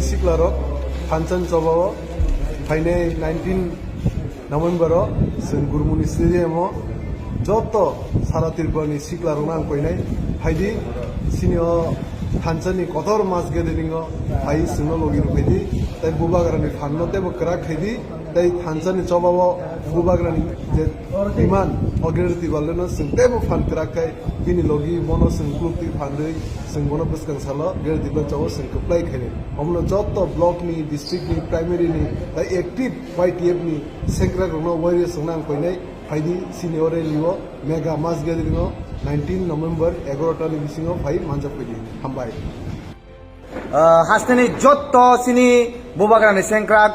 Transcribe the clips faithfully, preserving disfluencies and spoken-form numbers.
Siklarok thansa ni chobao phainai nineteen November o chwng Gurmuni Stadium o joto sara Tripura ni siklarok no ang koinai, phaidi chini o thansa ni kotor mass gathering o phai chwngno logi rw phaidi, tei bubagra ni phan no teibo kwrak khaidi, tei thansa ni chobao bubagra ni je demand o Greater Tipraland no chwng teibo phan kwrak khai bini logi bono chwng kuluk twi phan rwi chwng bono bwskang salo Greater Tipraland chobao chwng kwplai khainai. Omono joto block ni, district ni, primary ni, tei active Y T F ni sengkrak rokno warriors rokno ang koinai, phaidi chini o rally o mega mass gathering o nineteen November egarota ni bisingo phai manjak phaidi. Hambai. Ah, hasteni jotto chini bubagrani sengkrak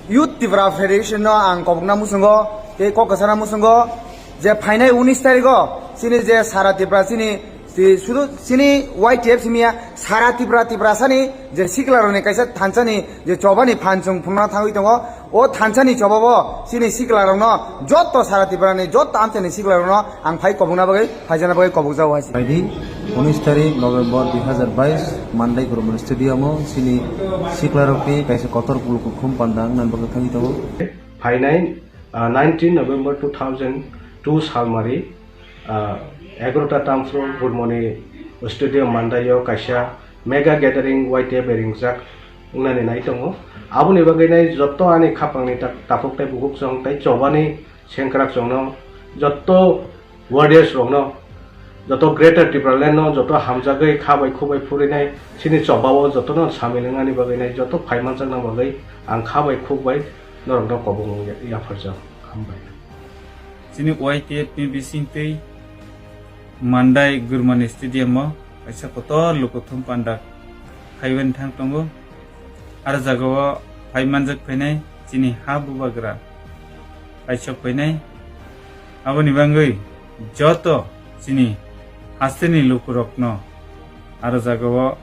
Youth Tripura Federation no ang kobokna muchungo, tei kok kwchana muchungo je phainai unis tarikh o chini je sara Tripura chini, chi-, sudu chini Y T F simiya sara Tripura, Tripura sani je siklarokni kaisa thansani je chobani phan chwng phunukna thangwi tongo. O thansani chobao chini siklarokno, joto sara Tripurani joto amchaini siklarokno ang phai kobokna bagwi, phaijana bagwi kobokjago hai se. Phaidi unis tarik November dui hazar bais, Mandai Gurmuni Stadium o chini siklarokni kaisa kotor kulukukhum panda wngna bagwi thangwi tongo. Phainai, ah, nineteen November two thousand two salmari, ah, egarota tamphru Gurmuni Stadium Mandai o kaisa mega gathering Y T F ringjak wngnani nai tongo. Aboni bagwi nai joto ani khapangni ta-, takhuk tei bukhuk chwng tei chobani sengkrak chwngno, joto warriors rokno, joto Greater Tipraland no joto hamjagwi kha bai khuk bai phurinai chini chobao jotono samil wngnani bagwi nai joto phaimanjakna bagwi ang kha bai khuk bai norokno kobong ya-, yapharjak. Hambai. Chini Y T F ni bisingtwi Mandai Gurmani Stadium o kaisa kotor lukuthum panda khaiwi thang tongo. Aro jagao phai manjak phainai chini ha bubagra kaisok phainai. Aboni bagwi joto chini hasteni lukurokno aro jagao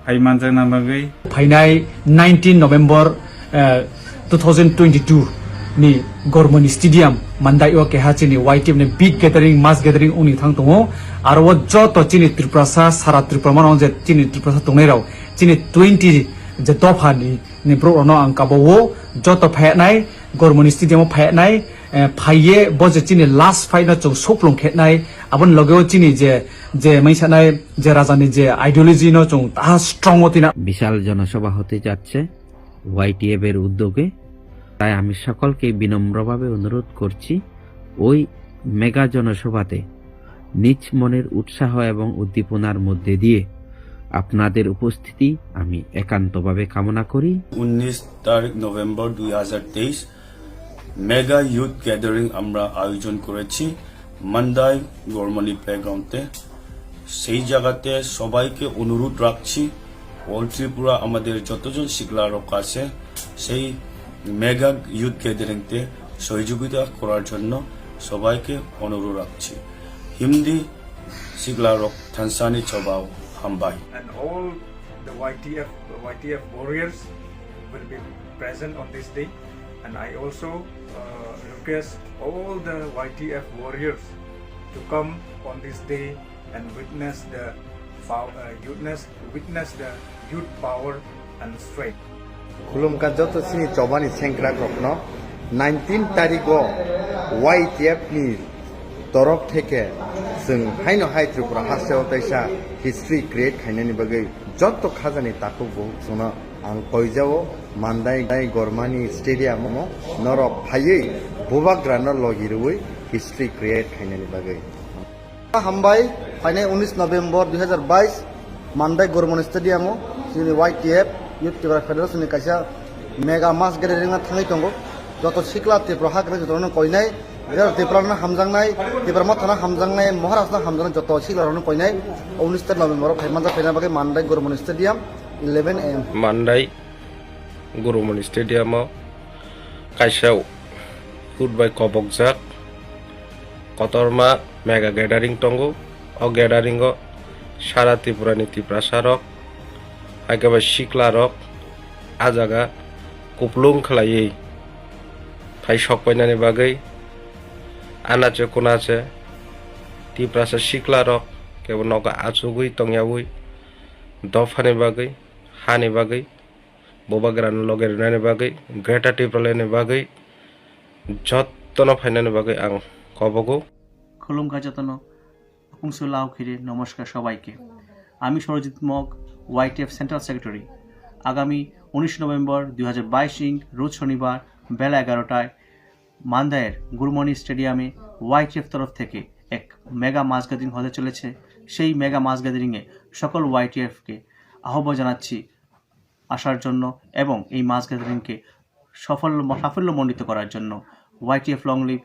phai manjakna bagwi. Phainai nineteen November, eh, two thousand twenty-two ni Gormoni Stadium Mandai o keha chini Y T F ni big gathering, mass gathering wngni thang tongo. Aro o joto chini Tiprasa, sara Tripura mano je chini Tiprasa tongnai rok, chini twenty je dopha ni, ni borok rokno ang kabo o joto phaiya nai, Gormoni Stadium o phaiya nai, eh, phaiye bo je chini last fight no chwng soplong khe nai, aboni loge o chini je, je mai sanai, je raja ni je ideology no chwng ta strong o tina. বিশাল জনসভা হতে যাচ্ছে ওয়াইটিএফ এর উদ্যোগে, তাই আমি সকলকে বিনম্রভাবে অনুরোধ করছি ওই মেগা জনসভাতে নিজ মনের উৎসাহ এবং উদ্দীপনার মধ্যে দিয়ে আপনাদের উপস্থিতি আমি একান্তভাবে কামনা করি। উনিশ তারিখ নভেম্বর দুই হাজার তেইশ, মেগা ইউথ গ্যাদারিং আমরা আয়োজন করেছি মান্দাই গরমানি প্লেগ্রাউন্ডে। সেই জায়গাতে সবাইকে অনুরোধ রাখছি, অল ত্রিপুরা আমাদের যতজন শিকলারক আছে, সেই মেগা ইউথ গ্যাদারিংতে সহযোগিতা করার জন্য সবাইকে অনুরোধ রাখছি। হিমদি শিকলারক থানসানি চবাও হামবাই। And all the Y T F, Y T F warriors will be present on this day. And I also, uh, request all the Y T F warriors to come on this day and witness the pow-, uh, witness, witness the youth power and strength. Khulumkha joto chini chobani sengkrak rokno, nineteen tarikh o Y T F ni torok theke chwng haino hai Tripura hasteo teisa history create khainani bagwi joto khajani takhuk bukhuk chwngno ang koijao Mandai Gormani Stadium o norok phaiwi bubagrano logi rwui history create khainani bagwi. Hambai, phainai unis November dui hazar bais, Mandai Gormoni Stadium o chini Y T F, Youth Tripura Federation ni kaisa mega mass gathering thangwi tongo. Joto sikla Tripura hagrani jotono koinai, Greater Tripura no hamjaknai, Tipra Motha no hamjaknai, Maharashtra no hamjaknai joto sikla rokno koinai. Unis November o phai manjak phaina bagwi Mandai Gormoni Stadium, eleven A M. Mandai Gurumoni Stadium o kaisa youth bai kobokjak kotorma mega gathering tongo. O gathering o sara Tripura ni Tiprasa rok, hai khe bai sikla rok a jaga kuplung khlaiwi thai sok painani bagwi anache kunache Tiprasa sikla rok kebo nogo achugwi tongyawi dophani bagwi, hani bagwi Bubagrano loge rinani bagwi, Greater Tipralandni bagwi, jottono phainani bagwi ang kobogo. Khulumkha jotono, Pungsu Lao Khire, নমস্কার সবাইকে। আমি Sarajit Mog, YTF central secretary. আগামী উনিশ নভেম্বর দুই হাজার বাইশ ইং রোজ শনিবার বেলা এগারোটায় মান্দায়ের গুরুমণি স্টেডিয়ামে ওয়াইটিএফ তরফ থেকে এক মেগা মাস গ্যাদারিং হতে চলেছে। সেই মেগা মাস গ্যাদারিংয়ে সকল ওয়াইটিএফকে আহ্বান জানাচ্ছি আসার জন্য এবং এই মাস গ্যাদারিংকে সফল সাফল্যমণ্ডিত করার জন্য। YTF long live,